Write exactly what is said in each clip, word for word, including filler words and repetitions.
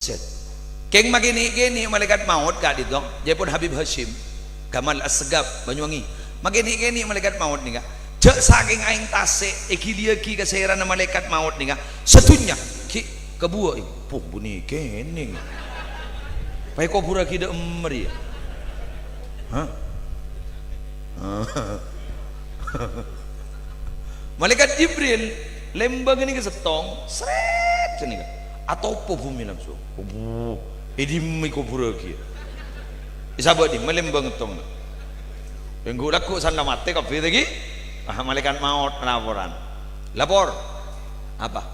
Set. Kèng makènè'-kènè' malaèkat maot ka'dinto, jâèpon Habib Hasyim, Kamal Assegaf, Banyuwangi. Makènè'-kènè' malaèkat maot nèka. Jâ' sakèng aèng tasè' èghiliyaghi ka sèrana malaèkat maot nèka. Sadhunnya, ghi' kabuwâ', "Poh, bunè kènè." Pas èkobhurraghi dâ' emma rèya. Hah? Malaèkat Jibril lèmbâng nèka sèttong, srèt ghânèka. Atopo bhumè langsung. Wuh, è dimma èkobhurraghi. Èsabâ' dimma lèmbâng sèttong. Èngghu lagghu' sanna matè kabbhi ta' ghi'. Ah, malaèkat maot laporan. Lapor. Apa?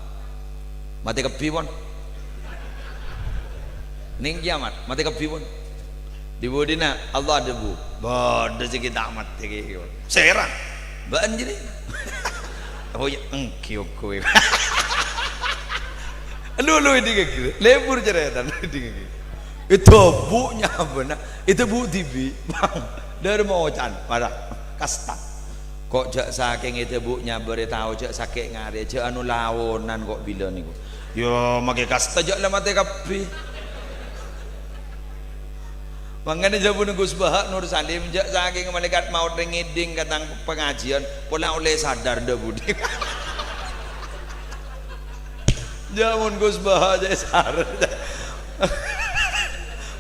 Matè kabbhi, pon. Neng kiamat, matè kabbhi, pon. Dhi-budhina Allah adhâbu, "Bâdâ sè ghi' ta' matè, ghi." Sèra. "Bâ'ân jârèya?" "Oh, iyâ, èngghi, ongghu." Lu, lu, èdingngaghi. Lebur carètana, èdingngaghi. Èdhâbu nyabâna, èdhâbu dhibi', Bang. Dâri ma' oca'an, para kasta. Ko' jâ' sakèng èdhâbu nyabâ rè tao jâ' sakè' ngarè, jâ' anu laonan ko' bilâ nèko. Yâ, makè kasta jâ' la matè kabbhi. Mangkana jâ' bun Gus Baha' Nur Salim, jâ' sakèng malaèkat maot rè ngèdhing ka tang pangajiyân, pola ollè sadar dâ' budhi. Jâ' mon Gus Baha' jâ' sar.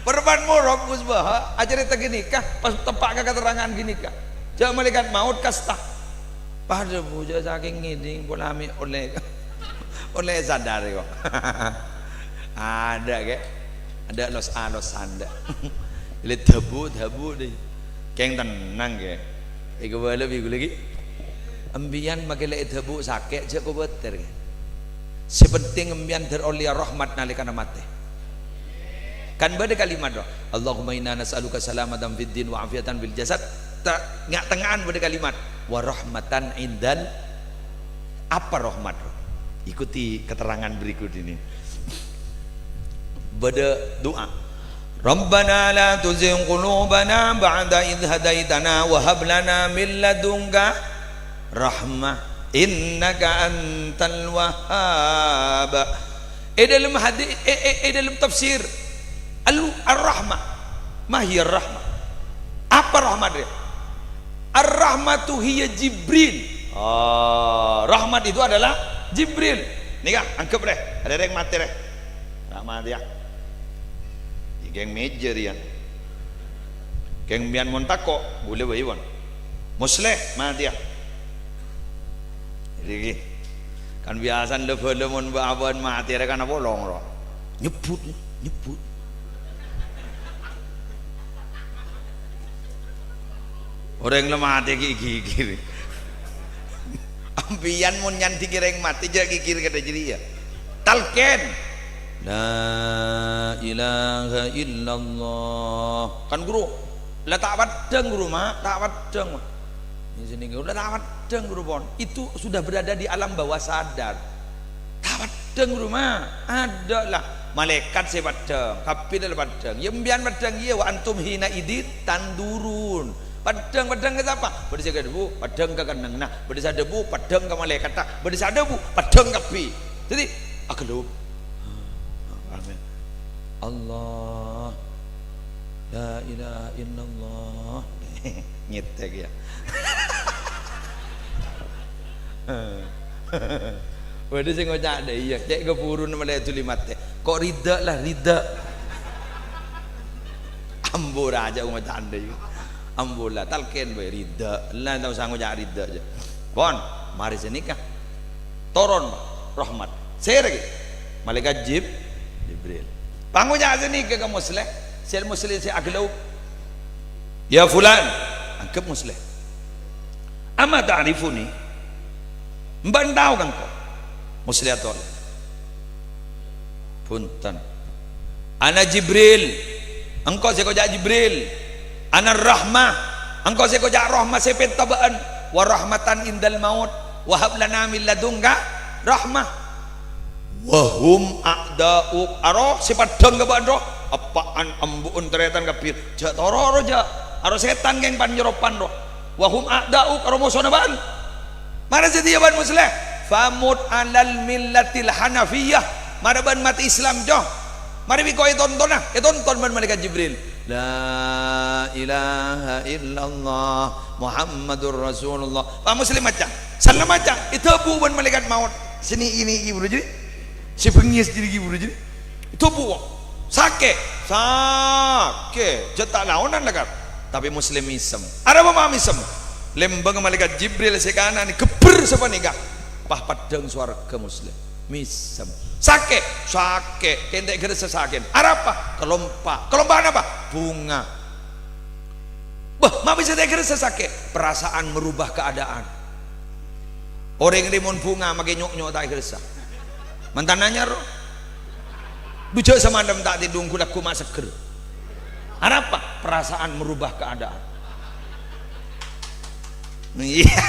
Parman morok Gus Baha' acarèta ghânèka, pas teppa' ka katerrangan ghânèka. Jâ' malaèkat maot kasta. Padâ bu, jâ' sakèng ngèdhing pola mè' ollè, ollè sadar ko'. Adâ', Kè. Adâ' los-alosan, adâ'. Lè dhâbu, dhâbu, dhi. Kèng tennang, Kè. Èkabâlâ bi' ghulâ ghi. Empèyan makè la èdhâbu sakè', jâ' kobâtèr, Kè. Sè pentèng empèyan dâr ollèya rahmat nalèkana matè. Kan bâdâ kalimat, roh, "Allahumma inna nas'aluka salamatan fid din wa afiyatan fil jasad." Ta-, nga'-, tengnga'an bâdâ kalimat, "Wa rahmatan indal." Apa rahmat, roh? Ikuti keterangan berikut ini. Bâdâ du'a. "Rabbana la tuzigh qulubana ba'da idh hadaitana wa hab lana min ladunka rahmah innaka antal wahhab." È dâlem hadi-, è, è, è dâlem tafsir, al-, ar-rahmah. Ma hiya ar-rahmah? Apa rahmat rèya? Ar-rahmatu hiya Jibril. Ah, rahmat itu adalah Jibril. Nèka, anggep rè, adâ' rèng matè rè. Rahmat ya. Kèng mèjâ rèya. Kèng empèyan mon tako', bulâ bhâi, pon. Musleh, matèya. Iki. Kan biyasana la-bhâlâ mon bâ-, abâ'na matè rè kan apolong, roh. Nyebbhut, nyebbhut. Orèng la matè ghi'-ghighir. Empèyan mon nyandhingè rèng matè, jâ' ghighir kadhâ' jârèya. Talkèn. La ilaha illallah. Kan, Guru? La ta' paddhâng, Guru, ma'. Ta' paddhâng, ma'. Ini sini, Guru. La ta' paddhâng, Guru, pon. Itu sudah berada di alam bawah sadar. Ta' paddhâng, Guru, ma'. Adâ' la. Malaèkat sè paddhâng. Kabbhi la paddhâng. Yâ, empèyan paddhâng, iyâ. Wa antum hina idzin tanzurun. Paddhâng, paddhâng ka sapa? Bâdâ sè adhâbu, paddhâng ka kennengnganna. Bâdâ sè adhâbu, paddhâng ka malaèkatta. Bâdâ sè adhâbu, paddhâng kabbhi. Dhâddhi, aghellâp. Amin. Allah. La ilaha illallah. Ngètèk, yâ. Bâdâ sè ngoca' dâ' iyâ, cè' kabhuruna malè dhuli matè. Ko' ridha la, ridha. Ambu ra jâ' ngoca'an dâ' iyâ. Ambu la, talkèn bhâi, ridha. La, ta' osa ngoca' ridha jâ'. Pon, marè sanèka. Toron, rahmat. Sèrè ghi? Malaèkat Jib-, Jibril. Pangoca' sanèka ka Musleh. Sè Musleh sè aghellâp. "Ya fulan," anggep Musleh. "Ama ta'rifuni? Bâ'na tao ka engko'?" Musleh atolè. "Bhunten. Ana Jibril. Engko' sè èkoca' Jibril. Ana Rahmah. Engko' sè èkoca' Rahmah sè èpènta bâ'na. Wa rahmatan indal maut. Wa hab lana min ladunka rahmah." "Wa hum a'da'uk." Aro sè paddhâng ka bâ'na, ro. Eppa'na embu'na tarètan kabbhi. Jâ' toro, ro, jâ'. Aro sètan kèng pan-nyoropan, ro. "Wa hum a'da'uk," aro mosona bâ'na. Mara satèya bâ'na Musleh. "Famut 'alal millatil hanafiyah." Mara bâ'na matè Islam, jo. Marè bi' engko' ètontona, ètonton bân Malaèkat Jibril. "La ilaha illallah Muhammadur Rasulullah." Pak Muslim maca, sella maca, èdhâbu bân Malaèkat Maut. Sè nèko-nèko buru jârèya. Sè bengngès jârèya buru jârèya. Èdhâbu, wah. Sakè', sakè'. Jhâ' ta' laonan la, Kak. Tapè Muslim mèsem. Arapa ma' mèsem? Lèmbâng Malaèkat Jibril sè kanan ghâbber sapanèka. Pas pèddhâng sowarghâ Muslim. Mèsem. Sakè', sakè'. Kènte' ghâressa sakè'en. Arapa? Kalompa'. Kalompa'an apa? Bhunga. Bâh, ma' bisa ta' ghâressa sakè'? Perasaan merubah keadaan. Orèng rèmon bhunga makè nyo'-nyo' ta' ghâressa. Mantan anyar, ro. Dhu jhâ' samalem ta' tèdung ghu-lagghu ma' seggher. Arapa? Perasaan merubah keadaan. Iyâ.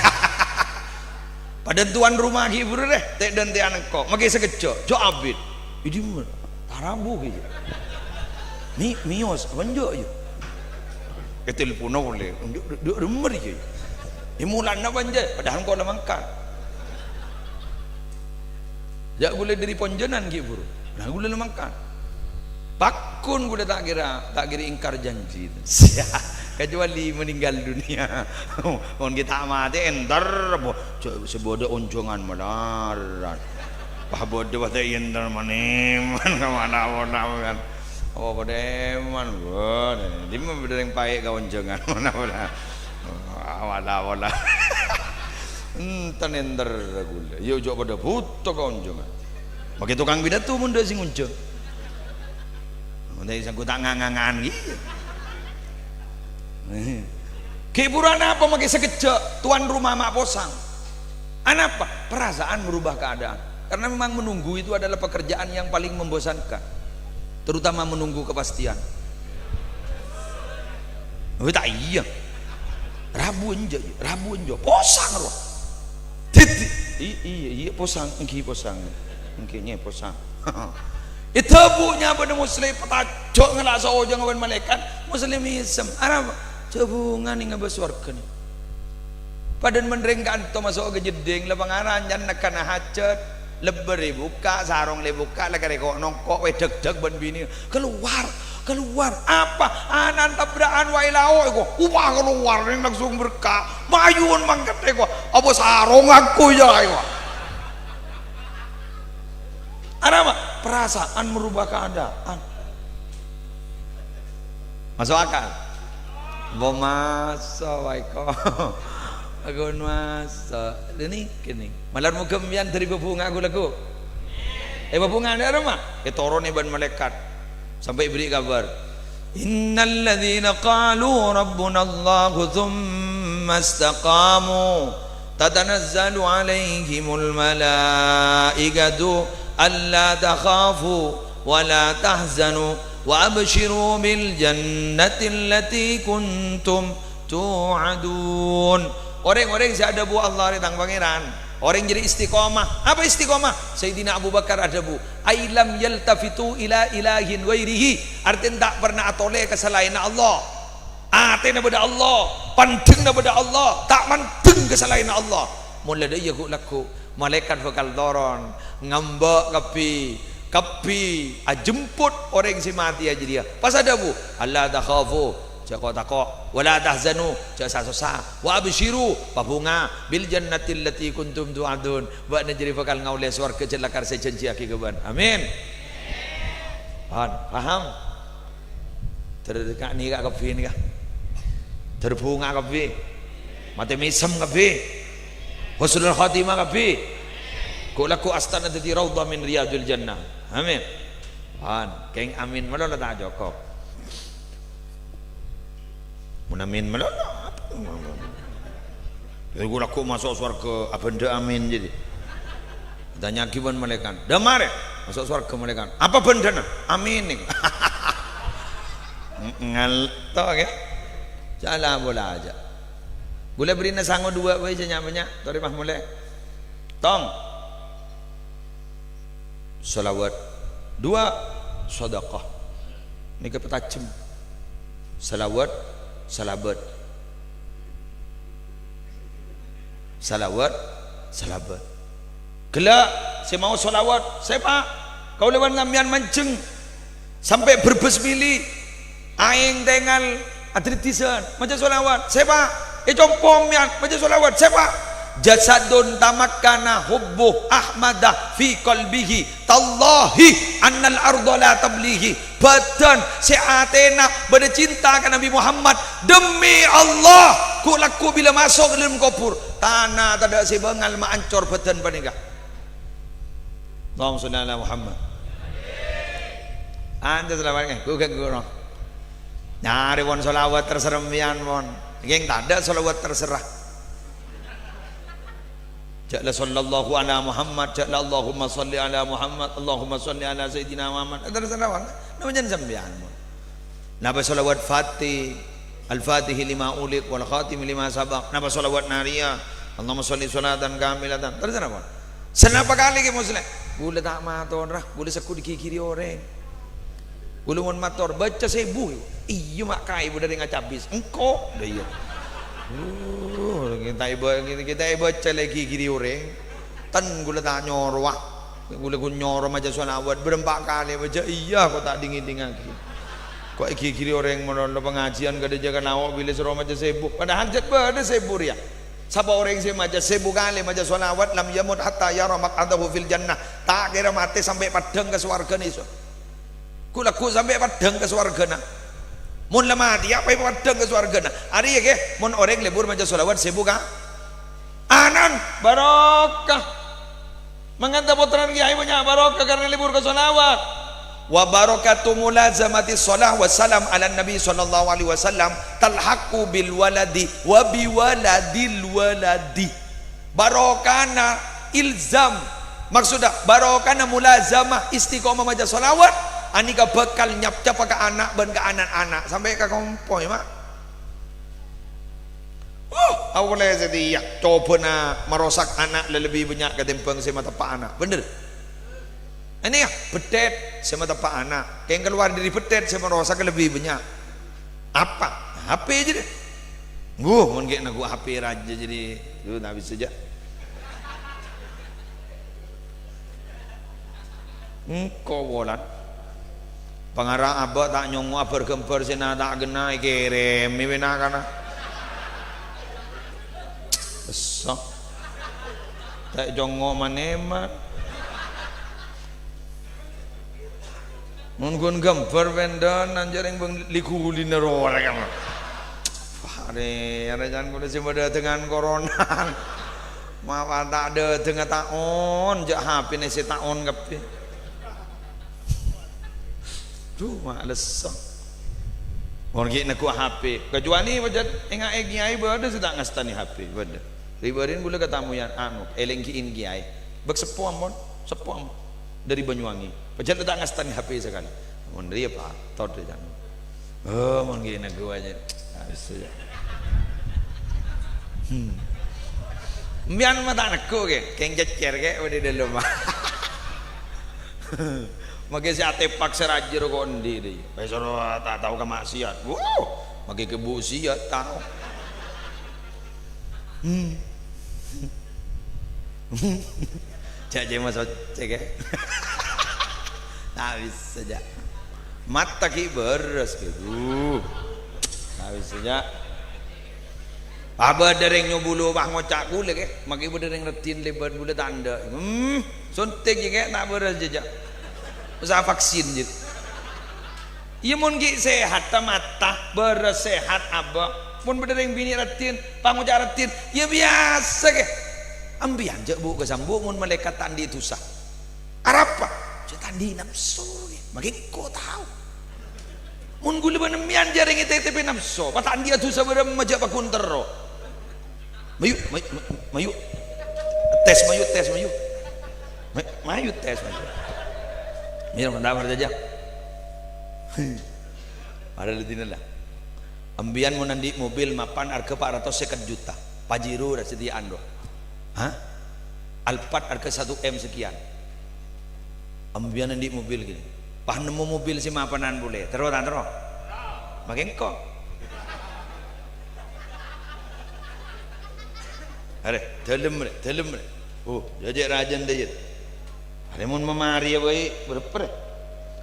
Padâ tuan rumah ghi' buru rè, tè'-dântè'an engko'. Makè sakejjhâ', jhâ' abit. Idhi mon, tarabu ghi'. Mi-, miyos, apa enjâ' yâ? Ètelponna polè, enjâ', dhu-, dhu-, remmer yâ. È molana apa enjâ'? Padahal engko' la mangkat. Jhâ' ghulâ dâri ponjhânan ghi' buru. Nah, ghulâ la mangkat. Pagghun ghulâ ta' kèra, ta' kèra ingkar janji. Kecuali meninggal dunia. Mon ghi' ta' matè, èntar, bo-, jhâ-, sè bâdâ onjhângan malarat. Pas bâdâ pas èntar maneman ka mana-mana kan. Apa padâ èman, bo, dimma bâdâ rèng paè' ka onjhângan mana-mana. Wala-wala. Enten èntar ghulâ. Yâ, jhâ' padâ bhuto ka onjhângan. Makè tokang pidato mon dâ' sè ngonjhâng. Mon dâ' sangko' ta' ngangan ghi. Ghi' buru anapa makè sakejjhâ', tuan rumah ma' posang. Anapa? Perasaan merubah keadaan. Karena memang menunggu itu adalah pekerjaan yang paling membosankan. Terutama menunggu kepastian. Wè ta' iyâ. Rabu enjâ', rabu enjâ'. Posang rowa. Didi-, i-, iyâ, iyâ, posang, èngghi posang. Èngghi nyè posang. Èdhâbu nyabâna Muslim, patajo' ngala' saojhângnga bân malaèkat, Muslim mèsem. Arapa? Jhâ' bhunga nèng ngabâs sowarghâ nèng. Padâ mon rèng ka'anto maso' ka jeddhing, la pangaran can nèkana hajat, lebbâr èbukka', sarong la èbukka', la karè ko'-nongko', wè dhâk-dhâk bân binè. Kalowar, kalowar. Apa? Ana'na tabra'an wae lao' eko. Upa kalowar neng langsung berka'. Mayun mangkete eko. Apa sarong aku ya eko. Arapa? Perasaan merubah keadaan. Maso' akal? Bo maso' wae ko. Agun maso'. Deni kene. Malar moga mbiyan dhari bebunga aku lagu. Eh, bebunga ada roma. Eh, torone ban malaikat. Sampai beri kabar. Innal ladzina qalu rabbunallahu tsumma istaqamu tatanazzalu alaihimul malaikatu alla takhafu wa la tahzanu wa absyiru bil jannati allati kuntum tu'adun. Oreng-oreng sè adhâbu Allah rè tang Pangeran, oreng jârèya istiqomah. Apa istiqomah? Sayyidina Abu Bakar adhâbu, "Ai lam yaltafitu ila ilahin ghairihi." Artèna ta' pernah atolè ka salaènna Allah. Atèna bâdâ Allah, pandhengnga bâdâ Allah, ta' mandheng ka salaènna Allah. Mon la dâ' iyâ ghu-, lagghu', malaikat bhâkal toron, ngambâ' kabbhi, kabbhi ajemput orèng sè matèya jârèya. Pas adhâbu, "Alla takhafu," jhâ' ko'-tako', "wa la tahzanu," jhâ' sa-sossa, "wa absyiru," pabhunga, "bil jannati allati kuntum tu'adun," bâ'na jârèya bhâkal ngaollè sowarghâ jhâ' lakar sè èjhânjhiyaghi ka bâ'na. Amin. Paham? Paham? Ter-, ka-, nèka kabbhi nèka. Ter-, bhunga kabbhi. Matè mèsem kabbhi. Husnul khatimah kabbhi. Ghu-, lagghu' astana dhâddhi raudhah min riyadhil jannah. Amin. Pan, kèng amin malolo ta' cokop. Mon amin malolo, apa? Yâ, ghu-, lagghu' maso' sowarghâ abhândhâ amin jadi. Tanya'aghi bân malaikat, "Dâ' marè maso' sowarghâ, malaikat. Apa bhândhâna?" "Amin nèng." Ngalto, ya. Jhâ' la-pola jhâ'. Bulâ bherri'na sango duwâ' bhâi, jhâ' nya'-bânnya'. Torè, Pak, molè. Tong. Shalawat. Duwâ', shadaqah. Nèka patajem. Shalawat, salabat. Shalawat, salabat. Ghellâ' sè maos shalawat, sè, Pak, kaulâ bân sampèyan manjheng. Sampè' bârbâs mèlè, aèng tèngal adhâddhiyân, maca shalawat, sèpa', è compo' mèyan, maca shalawat, sèpa'. Jasadun tamakkana hubbu Ahmada fi qalbihi, tallahi annal arda la tablighi. Bâdân sè atèna bâdâ cinta ka Nabi Muhammad, demi Allah, ghu'-lagghu' bilâ maso' ka dâlem kobhur, tana tadâ' sè bângal maancor bâdân panèka. Allahumma shalli ala Muhammad. Anta shalawat, eh, ghu-, ghu-, ghu-, no. Nyarè pon shalawat terserah mèyan, pon. Geng tadâ' shalawat terserah. Jâ' la sallallahu ala Muhammad, jâ' la Allahumma shalli ala Muhammad, Allahumma shalli ala Sayyidina Muhammad. Terserah, pon. Namanya sampèyan, pon. Napa shalawat Fatih, Al-Fatihi lima ulik, wal khatimi lima sabak. Napa shalawat Nariyah, Allahumma shalli sholatan kamilatan. Terus napa? Sanapa kalè Kè Musleh? Bulâ ta' mator, ra. Bulâ segghut èghighiri orèng. Bulâ mon mator, bâca sèbu. Iyâ, ma' kaè bulâ rèng acabis. Engko'. Lah iyâ. Uh, kita iba-, kita ibaca lagi giri orèng. Ten bulâ ta' nyoro, ah. Bulâ ghun nyoro maca shalawat, bârâmpa kalè maca, iyâ, ko' ta' dingèng-dingngaghi. Ko' èghighiri orèng malolo pangajiân kadhâjâ ka lao' bilâ soro maca sèbu. Padahal jhât bâdâ sèbu rèya. Sapa orèng sè maca sèbu kalè maca shalawat, lam yamut hatta yara maq'adahu fil jannah. Ta' kèra matè sampè' paddhâng ka sowarghâna èso'. Ghu'-lagghu' sampè' paddhâng ka sowarghâna. Mon la matèya, paè paddhâng ka sowarghâna. Arèya, ghi, mon orèng lebur maca shalawat sèbu ka-, Anan, barokah. Mangkana pottrana kèyaè bânnya' barokah karana lebur ka shalawat. Wa barakatu mulazamati shalah wa salam ala Nabi sallallahu alaihi wasallam talhaqu bil waladi wa bi waladil waladi. Barokana ilzam, maksudda barokana mulazamah istiqomah maca shalawat, anèka bhâkal nyapcapa ka ana' bân ka anan-ana', sampè' ka kompoy, ma'. Huh, awalè satèya, cobhâna marosak ana' la lebbi bânnya' katèmbhâng sè mateppa' ana'. Bhender? Anèka, bettèt sè mateppa' ana'. Kèng kalowar dâri bettèt sè marosak lebbi bânnya'. Apa? H P jârèya. Wuh, mon ghi' neggu' H P rajâ jârèya. Duh, ta' bisa jâ. Engko' polana. Pangara abâ' ta' nyongngo' abâr-ghâmbâr sè na-, ta' ghenna èkèrèmè bi' na'-kana'. Essa. Ta' congngo' man-, èman. Mon ghun ghâmbâr pèndhânan jârèng bâng li-ghulina rowa rèng. Arè, arè can kaulâ sè madâteng koronan. Mapa ta' dâtengnga taon, jâ' H P-na sè taon kabbhi. Duh, malessa. Mon ghi' neggu' H P. Kacuali pajhât ènga'è kèyaè bâdâ sè ta' ngastanè H P, bâdâ. Ri-bâri'ân kaulâ katamoyan, anu, èlènggi'in kèyaè. Bâk seppo ampon, seppo ampon. Dâri Banyuwangi. Pajhât ta' ngastanè H P sakalè. Mon rèya, Pak, tot rèya. Oh, mon ghi' neggu' ajâ. Nah, bisa jâ. Hmm. Mbiyan ma' ta' neggu', kè? Kèng cècèr, kè? Bâdâ è dâlem. Makè sè atèpak sè rajâ roko' andi' dhi. Bâi soro ta' tao ka maksiat. Wuh, makè kè bu' siat tao. Hmm. Jâ' jâ' maso' cèk, è. Ta' bisa, jâ'. Mata ghi' bârâs, gitu. Ta' bisa, jâ'. Apa bâdâ rèng nyobulu, wah, ngoca' kaulâ, kè. Makè bâdâ rèng raddhin lèbât kaulâ tandhâ. Hmm, suntik, jâ', kè, ta' bârâs, jâ', jâ'. Usaha vaksin, jâ'. Iyâ, mon ghi' sehat, ta' mata, bârâs sehat, abâ'. Mon bâdâ rèng binè' raddhin, pangoca' raddhin, iyâ biyasa, kè. Ambiyân jâ' bu' ka sambu' mon malaèkat ta' andi' dusa. Arapa? Jâ' ta' andi' napso, kè. Makè engko' tao. Mon kaulâ bân empèyan jârèng ètètèpè napso, pa ta' andi'â dusa bârâmma jâ' paghun terro. Mayu, mayu, mayu. Tes, mayu, tes, mayu. Ma-, mayu, tes, mayu. Mayu, mantap, Pak Jajang. Mara lè dinala. Empèyan mon andi' mobil mapan arghâ pa' ratos sèket juta. Pajero ra sadhiyâ'ân, ro. Hah? Alphard arghâ satu M sekian. Empèyan andi' mobil gini. Pas nemmo mobil sè mapanan polè. Terro ta' terro? Makè engko'. Arè, dâlem, rè, dâlem, rè. Oh, jâjâ' rajâna, dâjâ'. Arè mon mamarèya bhâi, bârâmpa, rè?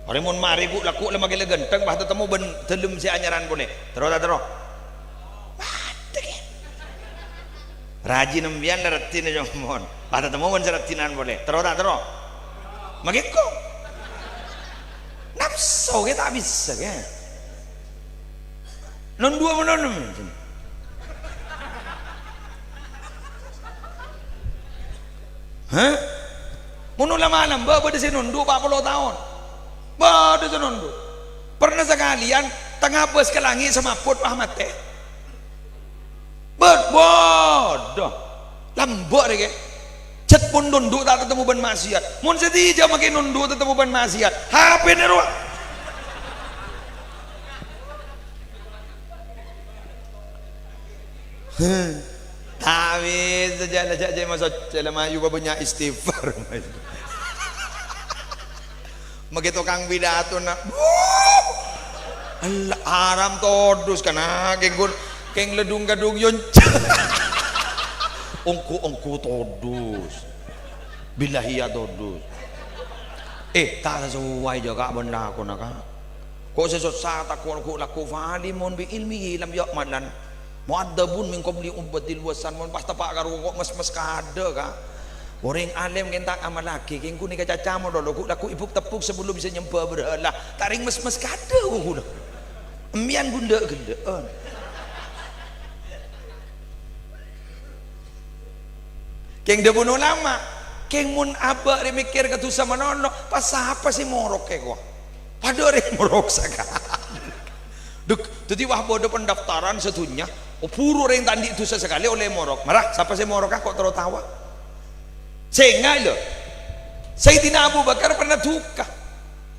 Orèng mon marè ghu'-lagghu' la makè la ghântheng, pas tatemmo bân dhâlem sè anyaran polè. Terro ta' terro? Matè, kè. Rajin embiyan la raddhinna nyomon. Pas tatemmo bân sè raddhinan polè. Terro ta' terro? Makè ko. Napso kè ta' bisa, kè. Nondhuwâ mon nondhu. Hah? Mon la-, la-, bâ-, bâdâ sè nondhu pa' polo taon. Bâdâ sè nondhu. Pernah sakalèyan tang abâs ka langngè' samaput, wah, matè. Bâ-, bâdâ. Lambâ' rè, kè. Jhât mon nondhu ta' tatemmo bân ma'siyat. Mon sè dija' makè nondhu tatemmo bân ma'siyat. H P-na rowa. Ta' bisa, jhâ', jhâ', jhâ', maso-, jhâ', la mayu bâbânnya' istighfar. Makè tokang pidatona. Wuh! Allah, haram todus kana, kèng ghun, kèng ledung-kadung yonca. Ongghu-ongghu todus. Billahi ya todus. Eh, ta' sasowai jâ, Ka', bân lakona, Ka'. Ko' sè sossa tako' ghu'-lagghu' fa'alim bi ilmihi lam yu'mal lan mu'adzabun min qabli ubadil wasan, mon pas teppa' karo ko' mes-mes kadâ', Ka'. Orèng alim kèng ta' amallaghi, kèng ghun nèka caca malolo, ghu'-lagghu' èbuk-tebbuk sabellum bisa nyembâ berhala. Ta' rèng mes-mes kadâ' ko' ghun. Embiyan ghun dâ'-ghellâ'ân. Kèng dhâbuna ulama, kèng mon abâ' rè mèkkèr ka dhusa malolo, pas sapa sè morok kèko? Padâ orèng morok sakalè. Duk, dhâddhi wah bâdâ pendaftaran sadhunnya, oh, buru orèng ta' andi' dhusa sakalè ollè morok. Mara, sapa sè morok, ko' terro taowa? Sènga', lho. Sayyidina Abu Bakar pernah duka.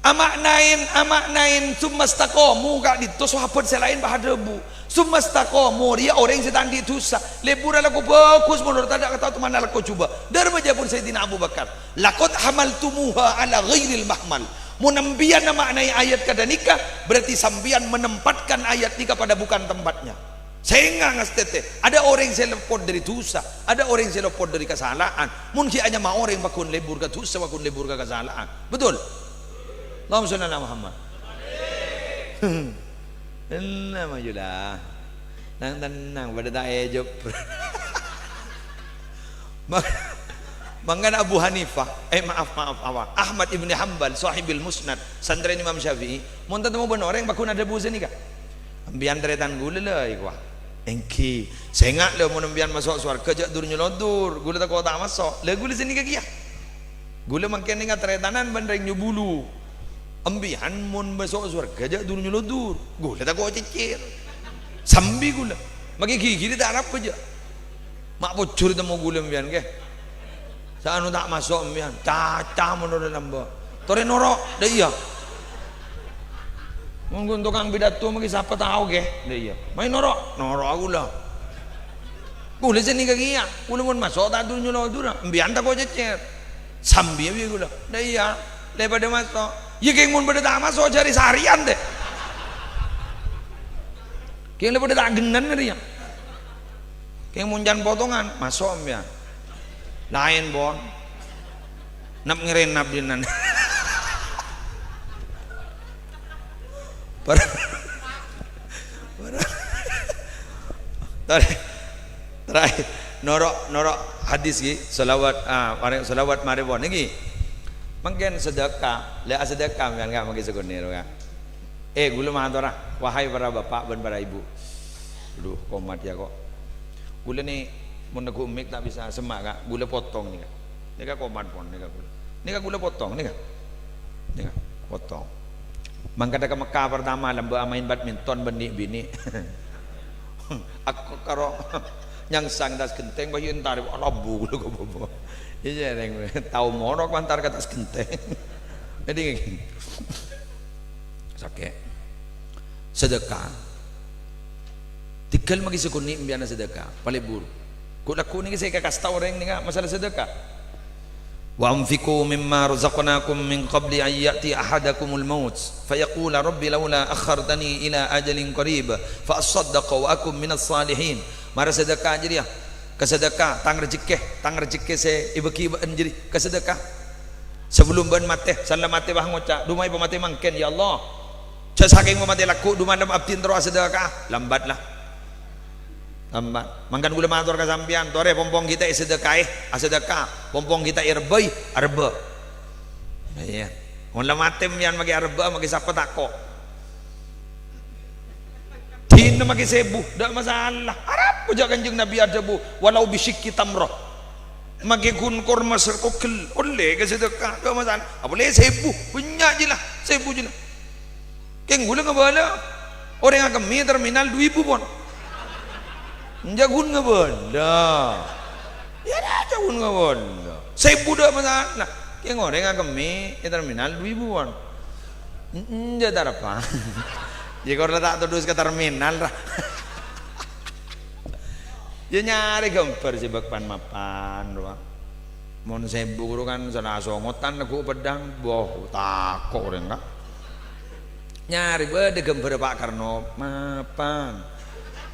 Ama'naèn, ama'naèn, "Tsumma istaqamu," ka'dinto sahabat sè laèn padâ adhâbu, "Tsumma istaqamu," rèya orèng sè ta' andi' dhusa. Lebburrâ lako bhâghus, menurut tadâ' kata teman lako jhubâ. Dâr bâjâ pon Sayyidina Abu Bakar, "Laqad hamaltumuha ala ghairil mahmal." Mon embiyan ama'naè ayat kadhâ' nèka, berarti sampèyan menempatkan ayat nèka pada bukan tempatnya. Sènga' ngastètè. Ada orèng sè lopot dâri dhusa, ada orèng sè lopot dâri kasala'an. Mon ghi' anyama orèng pagghun lebbur ka dhusa, pagghun lebbur ka kasala'an. Betul? Allahumma shalli ala Muhammad. Tenang, maju lah. Tenang, tenang, padâ ta' èjhep. Ma-, mangkana Abu Hanifah, eh, maaf, maaf, apa? Ahmad ibni Hambal, sahibul Musnad, santrèna Imam Syafi'i, mon tatemmo bân orèng pagghun adhâbu sanèka. Embiyan tarètan ghulâ, la, èkowa. Èngghi. Sènga', lho, mon embiyan maso' sowarghâ, jhâ' dur-nyolodur. Ghulâ tako' ta' maso'. La, ghulâ sanèka kèya. Ghulâ mangkèn nèka tarètanan bân rèng Nyobulu. Embiyan mon maso' sowarghâ, jhâ' dur-nyolodur. Ghulâ tako' cècèr. Sambi ghulâ. Makè ghighirè ta' arapa, jhâ'. Ma' pojhur temmo ghulâ embiyan, kè. Sa'anu ta' maso' embiyan, caca mon orèng lambâ'. Torè noro', dâ' iyâ. Mon ghun tokang pidato maghi sapa tao, kè? Dâ' iyâ. Mayu noro', noro' ghulâ. Ghulâ sanèka kèya, ghulâ mon maso' ta' dur-nyolodurâ, embiyan tako' cècèr. Sambi bi' ghulâ. Dâ' iyâ, lè padâ maso'. Iyâ, kèng mon padâ ta' maso' jhârè sarèyan, tè. Kèng lè padâ ta' ghennan rèya. Kèng mon can potongan, maso' embiyan. Laèn, pon. Nap-ngèrènap dinnan. Para-, para-, tarakhir, tarakhir. Noro', noro' hadis ghi, shalawat, ah, mare, shalawat marè pon ghi. Mangkèn sedekah, la sedekah sampeyan, Ka', mangkèn sakonè', Ka'. Eh, ghulâ matora, wahai para bapak bân para ibu. Aduh, komat ya kok. Ghulâ nè, mon neggu' mik ta' bisa semma', Ka'. Ghulâ potong nèka. Nèka komat pon nèka ghulâ. Nèka ghulâ potong nèka. Nèka, potong. Mangkada ka Mekah pertama lambâ' amaèn badminton bân nè'-binè'. Aku karo nyangsang tas ghentèng, pas èntar, wah, rabu ghulâ kok, Bapak. Iyâ, rèng, tao morok èntar ka tas ghentèng. Jadi, Sakè'. Sedekah. Tèghâl maghi sakonè' embiyan sedekah. Palebur. Ghu'-lagghu' nèka sè èkakasta orèng nèka masalah sedekah. "Wa anfiqu mimma razaqnakum min qabli an ya'tiya ahadakumul maut, fa yaqula, 'Rabbi laula akhartani ila ajalin qarib, fa asaddaqa wa akun minas salihin.'" Mara sedekah jârèya. Ka sedekah, tang rejekkè, tang rejekkè sè èbâghi bâ'ân jârèya. Ka sedekah. Sabellun bâ'na matè, sella matè bâ ngoca', "Dhu ma' èpamatè mangkèn, ya Allah? Jhâ' sakèng pamatè lagghu', dhu malem abdhina terro asadhâka'a." Lambat la. Lambat. Mangkana kaulâ mator ka sampèyan, torè pong-pong ghi' ta' èsadhâkaè, asadhâka. Pong-pong ghi' ta' èrebbhâi, arebbhâ. Iyâ. Mon la matè sampèyan makè arebbhâ, makè sapa tako'. Dinah makè sèbu, ta' masalah. Arapa jhâ' Kanjeng Nabi adhâbu, "Walau bisyikki tamrah." Makè ghun korma sakonggel, ollè ka sadhâka, ta' masalah. Apa lè sèbu, bânnya' jiyâ la, sèbu jiyâ la. Kèng ghulâ ngabâlâ, orèng akemmè terminal du èbu pon. Enjâ' ghun ngabâlâ. Iyâ, enjâ' ghun ngabâlâ. Sèbu ta' masalah. Kèng orèng akemmè è terminal du èbu pon. Enjâ' tarèpa. Iyâ, kor la ta' todus ka terminal, ra. Iyâ, nyarè ghâmbhâr sè bâk pan-mapan, rowa. Mon sèbu ghuru kan sala songotan neggu' peddhâng, boh, tako' orèng, Ka'. Nyarè bâdâ ghâmbhârrâ Pa' Karno, mapan.